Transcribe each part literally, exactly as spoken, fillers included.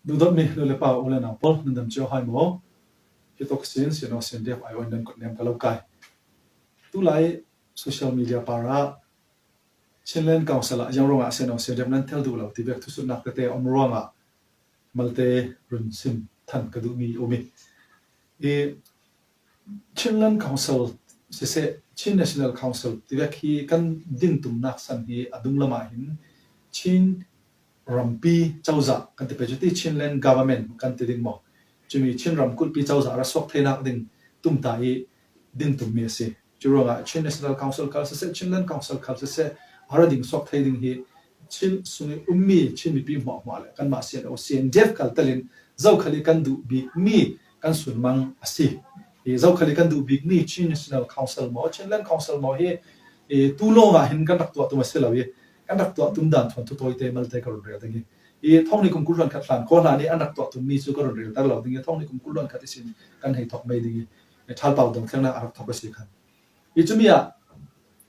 Dudot mi nu le pa u le nau pol nan dam cio hai mo. Hi tok sin sin o sin diap ai oi nan kut nem ka lo kai. Tu lai social media para Chinland Council a yang ronga sin o sin diap nan tel du lo ti bek tu sut nak te te om ronga malte run sim than ka du mi o mi. I Chinland Council sese Chin National Council ti vek hi kan din tum nak san hi a dung lama hin Chin rampi cauza kan ti pe cuti Chinland Government kan ti ding mo. Cumi Chin ramkulpi cauza ra suak thei nak ding tum ta i din tum mi si. Cu ruangah Chin National Council khal sese Chinland Council khal sese a ra ding suak thei ding hi Chin sung i ummi Chin mipi hmuahhmuah le kanmah C N O C N D F khal telin zokhali kan duh bik mi kan sunmang a si. I zokhali kan duh bik mi Chin National Council maw Chinland Council maw hi i tu lawngah hin kan rak tuah tum a si lo i kan rak tuah tum dan thuan thutawite malte ka run rel ding i i thawng ni kum kul hluan khat hlan khaw hlan i an rak tuah tum mi cu ka run rel tar lo ding i thawng ni kum kul hluan khat i sin kan hei thawk mai ding i thalpau dong thlengnak a rak thawk a si khan. I cumi ah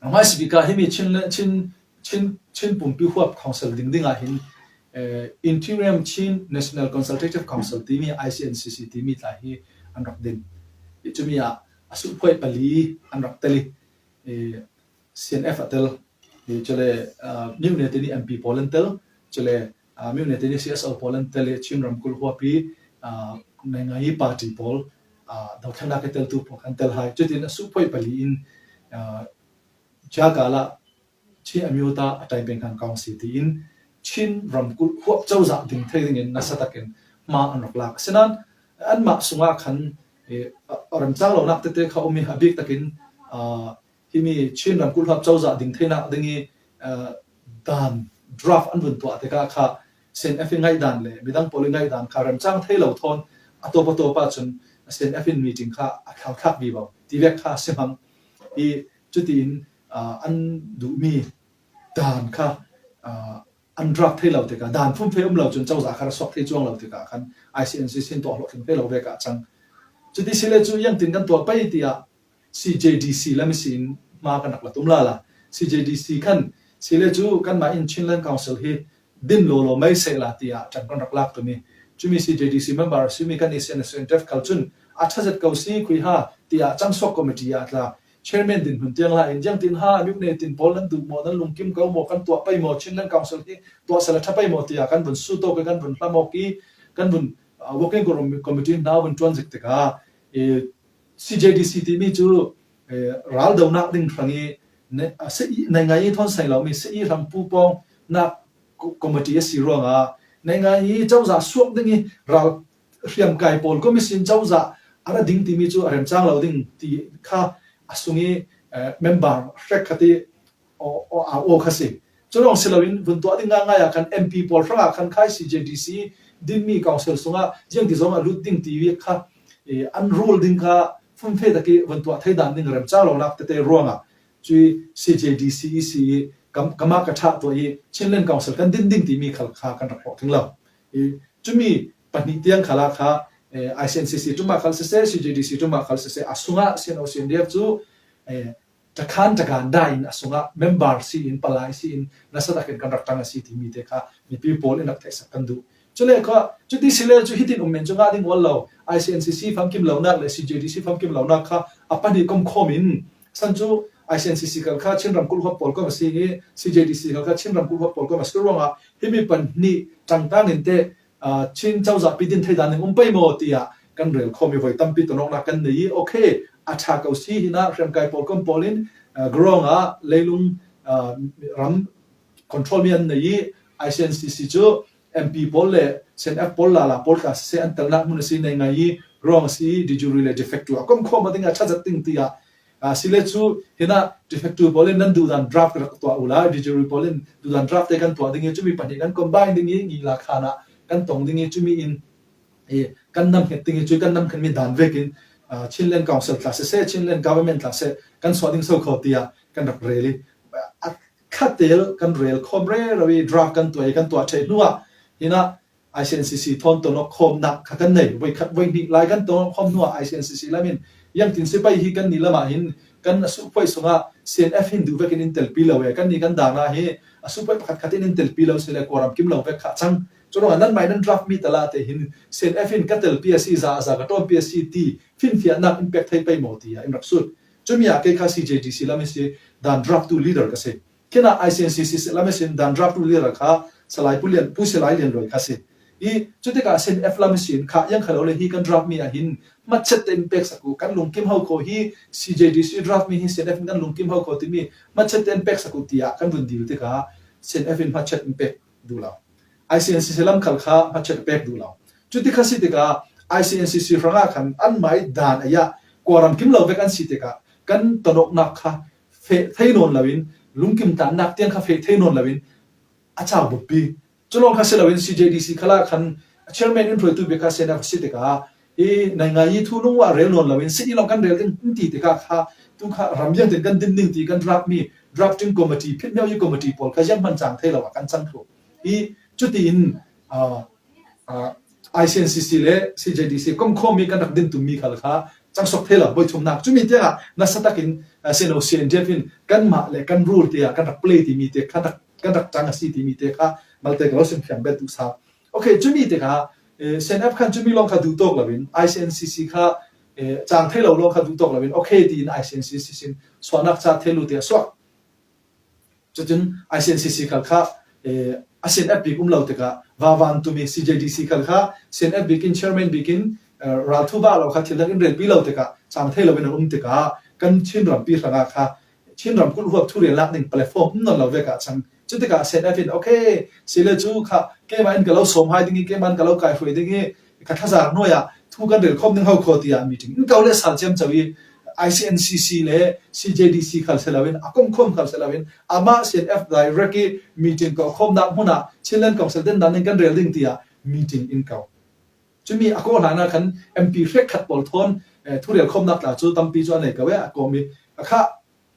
a hmaisik ka himi Chin le Chin Chin Chin pumpi huap council ding dingah hin eh, Interim Chin National Consultative Council timi I C N C C timi tla hi an rak din. I cumi ah a suhphuai pali an rak tel i eh, C N F a tel i cule ah, miu ne tini M P pawl an tel cule ah, miu ne tini C S O pawl an tel i Chin ramkul huapi ah, ngaingai party pawl ah, dothlennak i teltu pawl kan tel hai. Cutin a suhphuai pali in ah, Jakala Chin amyotha a taipeng khan kawng si tiin Chin ramkulh huap cozah ding thei dingin nasa takin hma an rak lak. Asinan anmah sungah khan eh, a remcang lonak tete kha um i a bik takin ah, himi Chin ramkulh huap cozah ding theinak ding i ah, dan draft an vun tuah tikah kha C N F i ngaihdan le midang pawl i ngaihdan kha remcang thei lo thawn a tawp a tawp ahcun C N F in meeting kha a thlauhthlak vivo ti vek kha si hmang i cutiin ah, an duhmi dan kha ah, an draft thei lo tikah dan fumfe um lo cun cozah kha ra suak thei cuang lo tikah khan I C N C C in tuah hlawhtling thei lo vek ah cang. Cuti si le cu iangtin kan tuah pei tiah C J D C lam ihsin hma kan rak la tum lala. C J D C khan si le cu kanmah in Chinland Council hi din lawlaw mai seh la tiah ṭan kan rak lak tum i cumi C J D C member a simi kan i C N S N T F khal cun a ṭha zet ko si khuiha tiah cangsuak committee ah tla chairman dinhmun tiang la in ziangtin ha miu ne tin pawl nan duh maw nan lungkim ko maw kan tuah pei maw Chinland Council hi tuah sala ṭha pei maw tiah kan vun sut awk i kan vun hlam awk i kan vun ah, working committee hna vun ṭuan zik tikah i C J D C timi cu eh, raldonak ding hrang i ne- ah, se i- naingai i thawn sai lomi se i hrang pu pawngnak ko- committee a si ruangah naingai i cozah suak ding i ral hriamkai pawl commission cozah a ra ding timi cu a remcang lo ding ti kha a sung i eh, member hrek khat i aw- aw- aw- aw kha si. Cu lawng si loin vun tuah ding ngaingai ah khan M P pawl hrangah khan khai C J D C dinmi council sungah ziangti zong a lut ding ti vek kha eh, an rul ding kha fumfe tak i vun tuah thei dan ding remcang lonak tete ruangah cui C J D C i si i kam- kamah ka ṭhah tuah i Chinland Council kan din ding timi khal kha kan rak hlawhtling lo. I cumi pahnih tiang khalah kha eh, I C N C C ṭumah khal sese, C J D C ṭumah khal sese, a sungah C N O C N D F cu eh, ṭakhan ṭakan dah in a sungah member si in palai si in nasa takin kan rak ṭang a si timi te kha mipi pawl in rak theihsak kan duh. Cule kha cuti si le cu hitin um men cu ngah ding ual lo. I C N C C famkim lonak le C J D C famkim lonak kha a pahnih komkhawm in san cu I C N C C kal kha Chin ramkulh huap pawl kom a si i C J D C kal kha Chin ramkulh huap pawl kom a si ruangah himi pahnih ṭangtang in te ah, Chin cozah pi din thei dan ning um pei maw tiah kan rel khawm i voi tampi tonawknak kan nei i okay a ṭha ko si hinah hriamkai pawl kom pawl in ah, grong ah leilung ah, ram control mi an nei i I C N C C cu M P pawl le C N F pawl lala pawl tla sese an telnak hmun a si nei ngai i grong a si i de jure le de facto a komkhawm a ding a ṭha zet ding tiah Ah, si le cu hinah de facto pawl in nan duhdan draft rak tuah ula, de jure pawl in duhdan draft te kan tuah ding i cumi pahnih kan combine ding i ngila khan ah kan tong ding i cumi in i kan nam hnget ding i cui kan nam khanmi dan vekin ah, Chinland Council tla sese, Chinland Government tla se kan suah ding so kho tiah kan rak rel i a khatel kan rel khawm rero i draft kan tuah i kan tuah ṭheh hnuah hinah I C N C C thawn tonawk khawmnak kha kan nei. Voi khat voi hnih lai kan tonawk khawm hnuah I C N C C lam in iangtin si pei hi kan ni lamah hin kan a suhphuai sungah C N F hin duh vekin in telpi lo e. Kan ni kan dan ah hi a suhphuai pakhat khat in in telpi lo si le kuaram kim lo vek kha cang. Churuangah nanmah in nan draft mi tala te hin CNF in ka telpi a si, za a za ka ṭawmpi a si ti finfiahnak in pek thei pei maw ti a in rak sut. Cumi ah kei kha CJDC lam a si dan draft tu leader ka si. Khinah ICNCC lam a si dan draft tu leader kha Salai Pu Lian, Pu Salai Lian Luai kha si. I cutikah CNF lam a si kha iang kha lo le hi kan draft mi ah hin hmatchet te in pek sak uh, kan lungkim ho kho hi, CJDC draft mi hi CNF in kan lungkim ho kho timi hmatchet te in pek sak uh tiah kan vun dil tikah CNF in hmatchet in pek duh lo. ICNCC lam khal kha hmatchet pek duh lo. Cuti kha si tikah ICNCC hrangah khan anmah i dan a iah kua ram kim lo vek an si tikah kan tonawknak kha feh thei nawn loin, lungkim tannak tiang kha feh thei nawn loin a cau buppi. Cu lawng kha si loin CJDC khalah khan chairman in hruaitu bik kha CNF si tikah i naingai i thu lungua rel nawn loin si i lawng kan rel ding in ti tikah kha tu kha ram ziangtin kan din ding ti kan draft mi drafting committee, philh meuh i committee pawl kha zianghman cang thei lo ah kan cang thluh. I cutiin ah, ah, ICNCC le CJDC komkhawmmi kan rak din tummi khal kha cangsuak thei lo, boithumnak. Cumi tiangah nasa takin ah, CNO CNDF in kanmah le kan rul tiah kan rak play timi te kha rak, kan rak cang a si timi te kha malte ka lo sim fiang bet duh sa. Okay, cumi te kha eh, CNF khan cumi lawng kha duhtawk loin ICNCC kha eh, cang thei lo lawng kha duhtawk loin okay tiin ICNCC sin suahnak ca thei lu tiah suak. Cucun ICNCC khal kha eh, a CNF bik um lo tikah vavan tumi CJDC khal kha CNF bik in chairman bik in eh, ralthu bah lo kha thil dang in relpi lo tikah cang thei lo in an um tikah kan Chin rampi hrangah kha Chin ramkulh huap thu rel lak ding platform um nawn lo vek ah cang. Cutikah CNF in okay si le cu kha keimah in ka lo sawm hai ding i keimah in ka lo kaihruai ding i ka thazar hnuai ah thu kan rel khawm ding ho kho tiah meeting in ko le sal ciamco i ICNCC le CJDC khal si loin a komkhawm khal si loin amah CNF direct i meeting ko khawmnak hmun ah Chinland Council dendan in kan rel ding tiah meeting in ko. Cumi a kawh hlan ah khan MP hrekkhat pawl thawn eh, thurel khawmnak tla cu tampi cu a nei ko eh, a kawm i a kha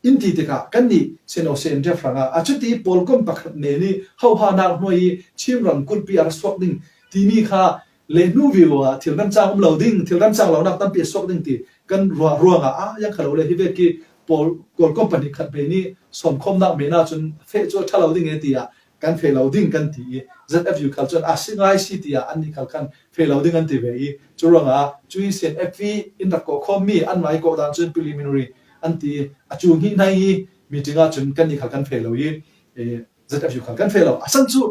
in ti tikah kannih CNO CNDF hrangah a cuti pawlkom pakhat nen i hohanak hnuai i Chin ramkulhpi a ra suak ding timi kha le hnu vivo ah thil remcang um lo ding, thil remcang lonak tampi a suak ding ti kan ruah ruangah a yang kha lo le hi vek i pawl, pawlkom pahnih khat ve nih sawmkhawmnak men ah cun feh cu a ṭha lo ding e tiah kan feh lo ding kan ti i ZFU khal cun a si ngai si tiah annih khal khan feh lo ding an ti ve i curuangah cui CNF in rak kawh khawmmi anmah i kawh dan cun preliminary an ti i a cu hnih hnai i meeting ah cun kannih khal kan feh lo i eh, ZFU khal kan feh lo. A san cu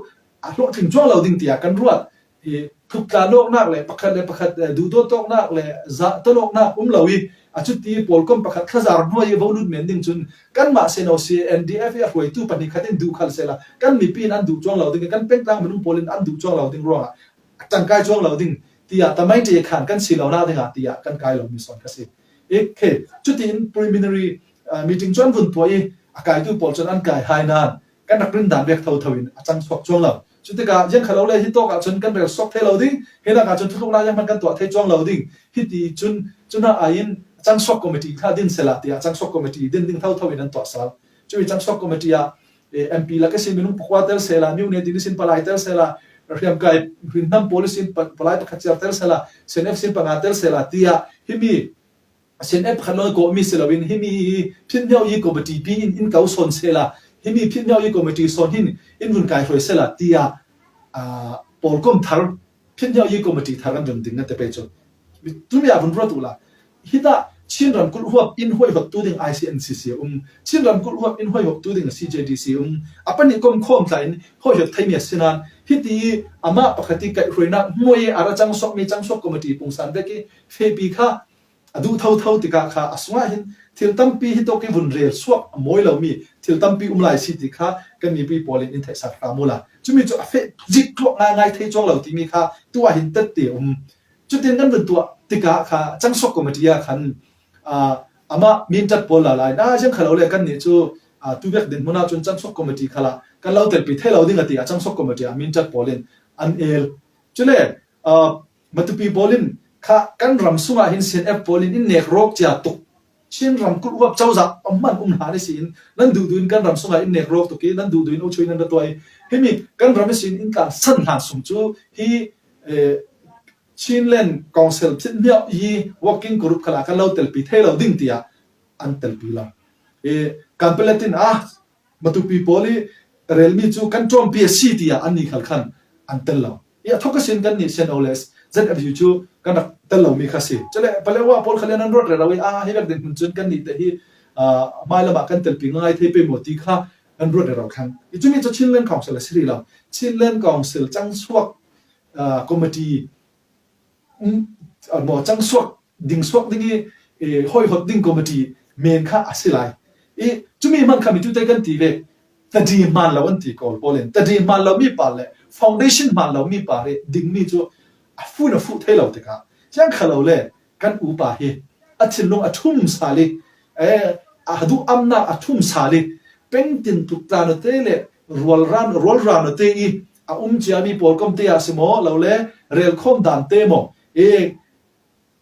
a hlawhtling cuang lo ding tiah kan ruat. I thuptlan awknak le pakhat le pakhat eh, duhdawt awknak le zahtan awknak um lo i a cuti pawlkom pakhat thlazar hnuai i vo lut men ding cun kanmah CNO CNDF i a hruaitu pahnih khat in duh khal sehla kan mipi in an duh cuang lo ding i kan pengtlang minung pawl in an duh cuang lo ding ruangah a ṭangkai cuang lo ding tiah tamaiti khan kan si lonak dingah tiah kan kai lomi sawn ka si. Okay, cutiin preliminary ah, meeting cu an vun tuah i a kaitu pawl cun an kai hai nain kan rak rindan vek thotho in a cang suak cuang lo. Cutikah ziang kha lo le hi tawk ah cun kan rel suak thei lo ding, hinakah cun thutluknak zianghman kan tuah thei cuang lo ding. Hiti cun cunah aiin cang suak committee kha din sehla tiah cang suak committee din ding thotho in an tuah sal. Cumi cang suak committee ah eh, MP lak ihsin minung pakua tel sehla, miu ne tin ihsin palai tel sehla, hriamkai hrinhnam pawl ihsin pa-, palai pakhat ciar tel sehla, CNF sin panga tel sehla tiah himi CNF pakhat lawng kawhmi si loin himi hi phinhniau i committee pi in in ko sawn sehla, himi phinhniau i committee sawn hin in vun kai hruai sehla tiah ah, pawlkom thar phinhniau i committee thar kan rem ding na te pei cu. Tumi ah vun ruat uhla. Hitah Chin ramkulh huap in huaihawttu ding ICNCC a um, Chin ramkulh huap in huaihawttu ding CJDC a um, a panih komkhawm tla in huaihawt theimi a si nain hiti amah pakhat i kaihhruainak hnuai i a ra cangsuakmi cangsuak committee pungsan vek i fehpi kha a duh thotho tikah kha a sungah hin thil tampi hi tawk i vun rel suak a mawi lomi thil tampi um lai si ti kha kan mipi pawl in in theihsak hram uhla. Cumi cu a feh zik tluak ngaingai thei cuang lo timi kha tu ah hin tette a um. Cutin kan vun tuah tikah kha cangsuak committee ah khan ah, amah mintat pawl lala in ah ziang kha lo le kannih cu ah, tu vek dinhmun ah cun cangsuak committee khalah kan lo telpi thei lo ding a ti a cangsuak committee ah mintat pawl in an el. Cule ah, matupi pawl in kha kan ram sungah hin CNF pawl in in nek rawk cia tuk Chin ramkulh huap cozah a hman um hlan ihsin nan duhduh in kan ram sungah in nek rawk tuk i nan duhduh in uchuin nan ra tuah i himi kan ram ihsin in tlansan hlan sung cu hi eh, Chinland Council phit hniau i working group khalah kan lo telpi thei lo ding tiah an telpi lo. Eh, Kanpetlet in ah matupi pawl i relmi cu kan ṭawmpi a si tiah annih khal khan an tel lo. I a thawk ka sin kan ni sen o les Z F U chu kan rak tel lo mi kha si. Chule pale wa pawl kha lian an ruat rero i a hi vek din hun chun kan ni te hi, ah, mai lama kan telpi ngai thei pe mo ti kha an ruat rero khan. I chumi chu Chinland Council a si ri lo. Chinland Council chang suak, ah, committee, um, ah, mo chang suak ding suak ding i, eh, hoi hot ding committee men kha a si lai. I chumi man kha mi tu te kan ti ve. Tadi man lo an ti kol polin. Tadi man lo mi pa le foundation man lo mi pa re ding mi chu a fu na fu thei lo te ka. Siang kha lo le kan u pa hi a thinlung a thum sa li. Eh, a du am na a thum sa li. Peng tin tuk ta no te le rual ran, rual ran no te i a um chia mi pawl kom te a si mo lo le rel khom dan te mo. Eh,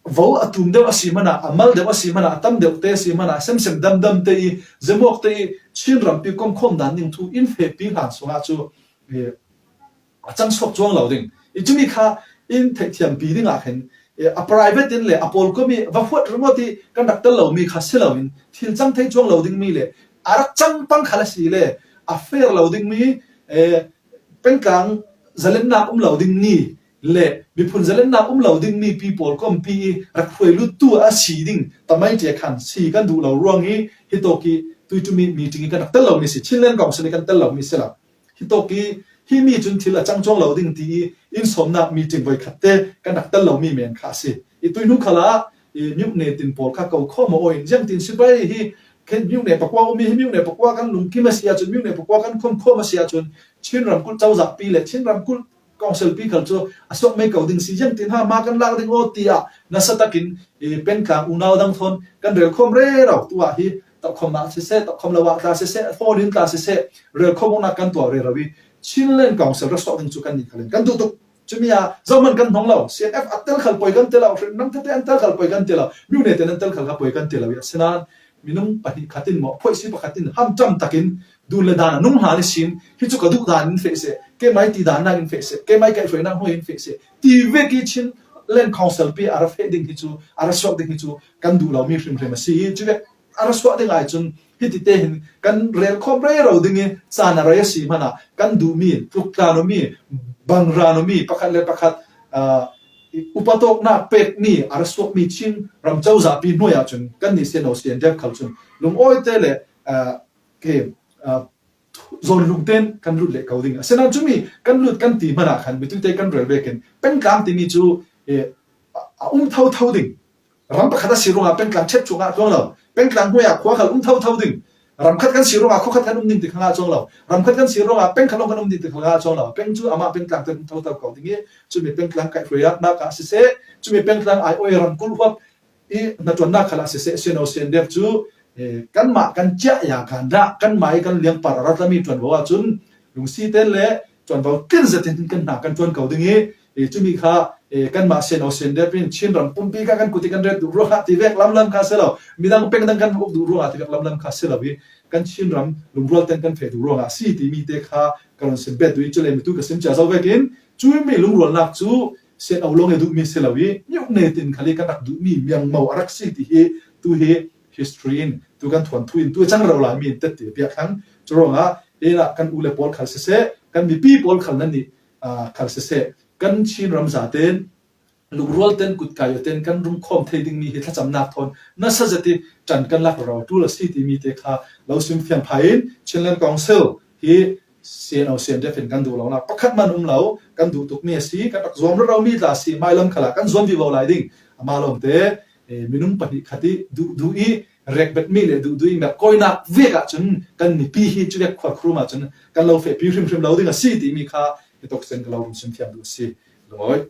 vo a tum deuh a si mana, a mal deuh a si mana, a tam deuh te a si mana, semsem damdam te i, zemok te i, Chin rampi kom khom dan ding thu in feh pi hlan sunga chu, eh, a chang suak chuang lo ding. I chumi kha in theih thiam pi ding a khen, eh, a private in le, a pawl kom i, va huat ringawt i, kan rak tel lo mi kha si lo in, thil chang thei chuang lo ding mi le, a rak chang pang kha la si le, a fair lo ding mi, eh, pengtlang zalennak um lo ding ni le miphun zalennak um lo ding ni pi pawl kom pi i rak hruai lut tu a si ding tamai tia khan si kan duh lo ruang i hi tawk i tui tu mi meeting i kan rak tel lo mi si, Chinland Council i kan tel lo mi si lo. Hi tawk i hi mi chun thil a chang chuang lo ding ti i in sawmnak meeting voi khat te kan rak tel lo mi men kha si. I tui nu khala i miuk ne tin pawl kha ko kho mo in ziang tin sipai hi khen miuk ne pakua um i hi miuk ne pakua kan lungkim a si a chun miuk ne pakua kan khom khom a si a chun Chin ramkulh cozah pi le Chin ramkulh council pi khal chu a suak mai ko ding si ziang tin ha ma kan lak ding aw ti a nasa takin i pengtlang unau dang thon kan rel khom rero tu a hi tawh khom na si se tawh khom lo a tla si se phone in tla si se rel khom na kan tuah rero i Chinland Council ra suak ding chu kan ni khalin kan duh tuk. Chumi a zoman kan hnong lo, C N F a tel khal poi kan ti lo, hrin nam tete an tel khal poi kan ti lo, miuk ne ten an tel khal kha poi kan ti lo i a sinan minung pahnih khatin maw, phoisi pakhatin hamtam takin dun le dan a nung hlan i sin, hi chu ka duh dan in feh seh, keimai ti dan nak in feh seh, keimai kaihhruainak hnuai in feh seh, ti vek i Chinland Council pi a ra feh ding hi chu, a ra suak ding hi chu kan duh lo mi hrimhrim a si i, chu vek a ra suak ding ai chun hiti te hin kan rel khawm rero ding i, caan a rei a si hmana kan duh mi, tluk tlan aw mi, bang ran aw mi, pakhat le pakhat, ah, upa tawknak pek mi, a ra suak mi Chin ram cozah pi hnuai ah chun kan ni sian aw sian dek khal chun lungawi te le, ah, ke, ah, zawn lungten kan lut leh ko ding. Asinan chumi kan lut kan ti hmana khan mitui te kan rel vekin pengtlang timi chu, eh, a, a um tho tho ding. Ram pakhat a si ruangah pengtlang chet chungah chuang lo. Pengtlang hnuaiah khua khal um tho tho ding. Ram khat kan si ruangah khua khat kan um ding ti kha ngah chuang lo. Ram khat kan si ruangah peng khat lawng kan um ding ti kha ngah chuang lo. Peng chu amah pengtlang te um tho tho ko ding i. Chumi pengtlang kaihhruainak ah siseh, chumi pengtlang aiawh i ramkulh huap i hnaṭuannak khal ah siseh, sian aw sian dek chu, eh, kanmah kan ciah ya kan dah, kanmah i kan liangpar a ra tlami ṭuanvo ah chun lungsi ten le ṭuanvo tlin zetin kan hna kan ṭuan ko ding i, eh, chumi kha, eh, kanmah sian aw sian dek in Chin ram pumpi kha kan kut i kan ret duh ruangah ti vek lamlam kha si lo, midang peng dang kan uk duh ruangah ti vek lamlam kha si lo i, kan Chin ram lungrual ten kan feh duh ruangah si timi te kha ka rawn sim bet duh i, chule mitu ka sim cia zo vekin chumi lungrualnak chu sian aw lawng e duh mi si lo i, miuk ne tin khal i kan rak duh mi miangmo a rak si ti hi, tu hi history in, tu kan thuanthu in, tu chang rau lai mi in tet ti piak thlang. Churuangah, ina kan u le pawl khal siseh, kan mipi pawl khal nan nih, ah, khal siseh, kan Chin ram zaten, lungrual ten, kutkai aw ten, kan rum khawm thei ding mi hi thlachamnak thawn nasa zet i ṭan kan lak rau ṭul a si timi te kha lo sim fiang phah in, Chinland Council hi sian aw sian dek in kan duh lo na pakhat man um lo, kan duh tuk mi a si, kan rak zuam rau mi tla si, mai lam khalah kan zuam vivo lai ding. Amah lawmte, eh, minung pahnih khat i duh duh i rek bet mi le duh duh i merh kawinak vek ah chun kan mipi hi chu vek khuar khrum ah chun kan lo feh pi hrim hrim lo ding a si timi kha hi tawk sen ka lo rum sim fiang duh a si. Lungawi.